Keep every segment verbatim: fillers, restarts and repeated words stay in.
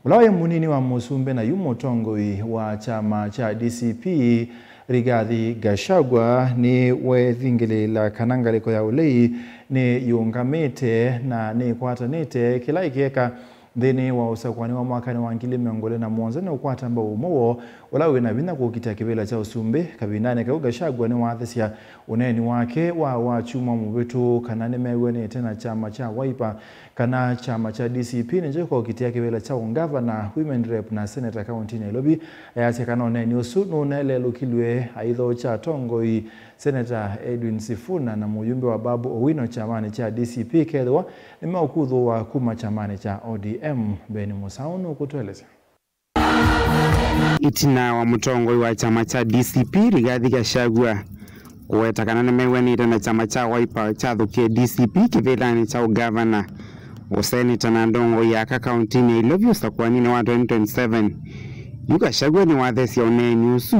Ũla waĩ mũnini wa mũsumbĩ na yu mũtongoi wa kyama kya D C P, Rigathi Gachagua, nĩweethingĩlĩĩla kana ngalĩko ya ũlei nĩyĩũngamĩte na nĩkwatanĩte, kĩla ĩkeeka nthĩnĩ wa ũsakũani wa mwakanĩ wa ngili mĩongo ĩlĩ na mũonza nĩ ũkwata mbau ũmwe woo ũla wĩ na vinya kũkitĩa kĩvĩla kya ũsumbĩ. Kavindanĩ kau, Gachagua nĩwathesya ũneeni wake wa wakyumwa mũvĩtu kana nĩmew'anĩte na kyama kya Wiper kana kyama kya D C P nĩkyo kĩkokitĩa kĩvĩla kya ũngavana, women rep na seneta kaũntĩnĩ ya Nairobi. Ayasya kana ũneeni ũsu nũnelelũkilw'e aitho kya atongoi Seneta Edwin Sifuna na mũyumbe wa Babu Owino kyamanĩ kya D C P kethĩwa nĩmeũkuthũwa kuma kyamanĩ kya O D M. Ben Musau nũkũtũelesya. Ĩtina wa mũtongoi wa kyama kya D C P Rigathi Gachagua kũweta kana nĩmew'anĩte na kyama kya Wiper kyathũkie D C P kĩvĩlanĩ kya ũgavana, ũseneta na ndongoi ya aka kaũntĩnĩ ya Nairobi ũsakũaninĩ wa twenty twenty-seven, yu Gachagua nĩwathesya ũneeni ũsu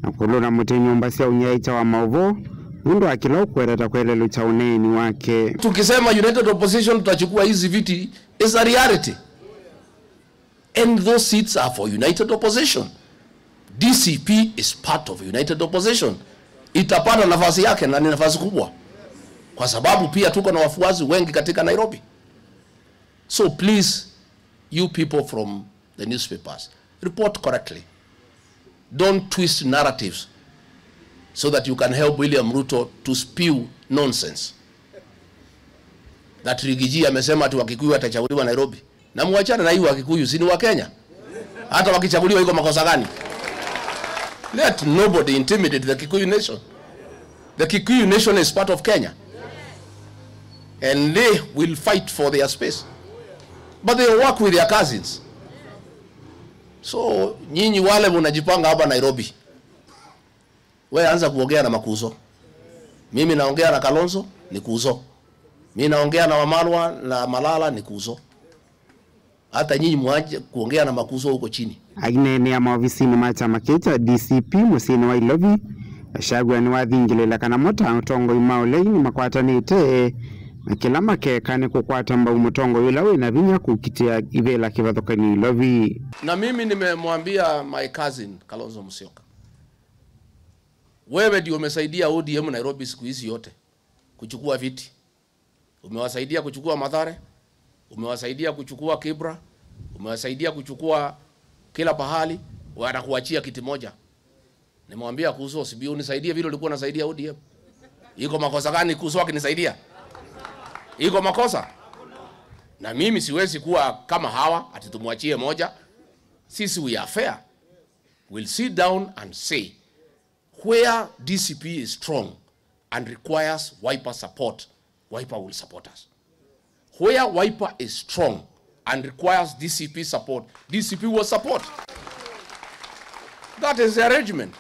na kũlũna mũtĩ nyũmba sya ũnyaĩĩkya wa maũvoo nũndũ wa kĩla ũkweta ta kwelelũkya ũneeni wake. Tukisema united opposition tutachukua hizi viti is a reality. And those seats are for united opposition. D C P is part of united opposition. Itapata nafasi yake na ni nafasi kubwa. Kwa sababu pia tuko na wafuasi wengi katika Nairobi. So please, you people from the newspapers, report correctly. Don't twist narratives so that you can help William Ruto to spew nonsense. That Rigiji amesema ati Wakikuyu watachaguliwa Nairobi. Na muachane na hii Wakikuyu, si ni wa Kenya? Hata wakichaguliwa iko makosa gani? Let nobody intimidate the Kikuyu nation. The Kikuyu nation is part of Kenya. And they will fight for their space. But they work with their cousins. So, nyinyi wale mnajipanga hapa Nairobi, we anza kuongea na Makuzo. Mimi naongea na Kalonzo, ni Kuzo. Mimi naongea na Wamalwa na Malala, ni Kuzo. Hata nyinyi mwache kuongea na Makuzo huko chini. Aineenea maovisinĩ ma kyama kĩĩ kya D C P mũsyĩnĩ wa Nairobi, Gachagua nĩwathingĩlĩĩla kana mo ta atongoi ma ũlei nĩmakwatanĩte na kĩla makeka nĩ kũkwata mbau mũtongoi ũla wĩ na vinya kũkitĩa ivĩla kĩvathũkany'o Nairobi. Na mimi nimemwambia my cousin Kalonzo Musyoka, wewe ndio umesaidia O D M Nairobi siku hizi yote kuchukua viti. Umewasaidia kuchukua Mathare, umewasaidia kuchukua Kibra, umewasaidia kuchukua kila pahali, wanakuachia kiti moja. Nimwambia Kuzo, si unisaidie vile ulikuwa unasaidia O D M. Iko makosa gani Kuzo akinisaidia? Iko makosa? Na mimi siwezi kuwa kama hawa ati tumwachie moja. Sisi we are fair. We'll sit down and say, where D C P is strong and requires Wiper support, Wiper will support us. Where Wiper is strong and requires D C P support, D C P will support. That is the arrangement.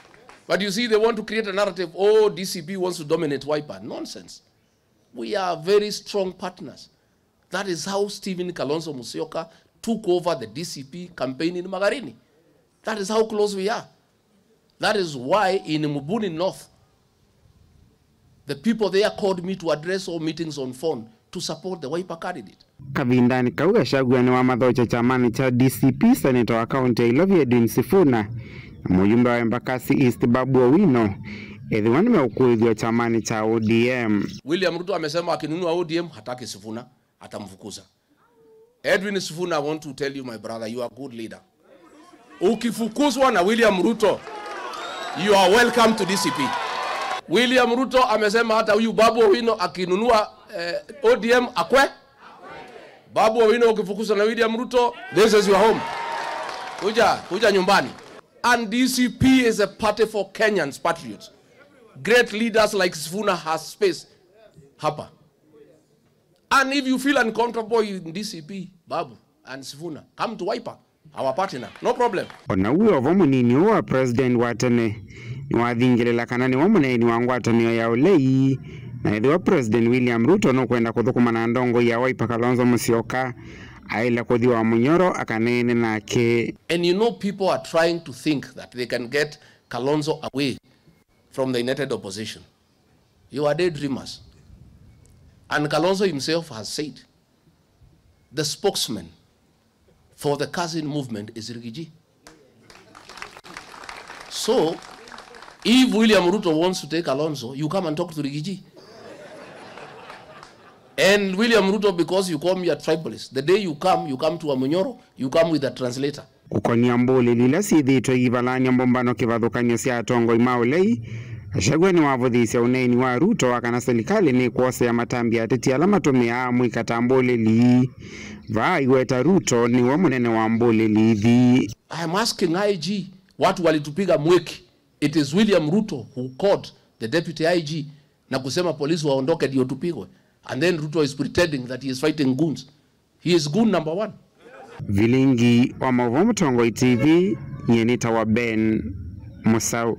But you see, they want to create a narrative, oh, D C P wants to dominate Wiper. Nonsense. We are very strong partners. That is how Stephen Kalonzo Musyoka took over the D C P campaign in Magarini. That is how close we are. That is why in Mbuni North, the people there called me to address all meetings on phone to support the Wiper candidate. Kavindanĩ kau, Gachagua nĩwamathokya kyamanĩ kya D C P seneta wa kaũntĩ ya Nairobi Edwin Sifuna na mũyumbe wa Embakasi East Babu Owino ethĩwa nĩmeũkũĩthw'a kyamanĩ kya O D M. William Ruto amesema akinunua O D M hataki Sifuna, atamfukuza. Edwin Sifuna, I want to tell you, my brother, you are a good leader. Ukifukuzwa na William Ruto, you are welcome to D C P. William Ruto amesema hata huyu Babu Owino akinunua, eh, O D M akwe. Babu Owino, ukifukuzwa na William Ruto, this is your home. Kuja, kuja nyumbani. And D C P is a party for Kenyans, patriots. Great leaders like Sifuna has space hapa. And if you feel uncomfortable in D C P, Babu and Sifuna, come to Wiper, our partner, no problem. O na wĩ o vo, mũnini ũũ wa president wa tene nĩwathingĩlĩla kana nĩwe mũneeni wa ngwatanĩo ya ũlei, na ethĩwa President William Ruto nũkwenda kũthũkũma na ndongoi ya Wiper Kalonzo Musyoka, aĩle kũthi wa mũnyoro akaneene nake. And you know, people are trying to think that they can get Kalonzo away from the united opposition. You are daydreamers. And Kalonzo himself has said, the spokesman for the cousin movement is Rigiji. So, if William Ruto wants to take Kalonzo, you come and talk to Rigiji. And William Ruto, because you call me a tribalist, the day you come, you come to a Munyoro, you come with a translator. Kũkonia mbũlĩli ila syĩthĩĩtwe iivalany'a mbũmbano kĩvathũkany'o sya atongoi ma ũlei, Gachagua nĩwavũthĩĩsya ũneeni wa Ruto wa kana silikalĩ nĩkwosea matambya ateti ala matũmĩaa amũika ta mbũlĩli. Vaa aiweta Ruto nĩwe mũnene wa mbũlĩli ithi. I am asking I G, watu walitupiga mweki. It is William Ruto who called the deputy I G na kusema polisi waondoke ndio tupigwe. And then Ruto is pretending that he is fighting goons. He is goon number one. Vilingi wa maũvoo Mũtongoi T V, nyie nĩtawa Ben Mũsaũ.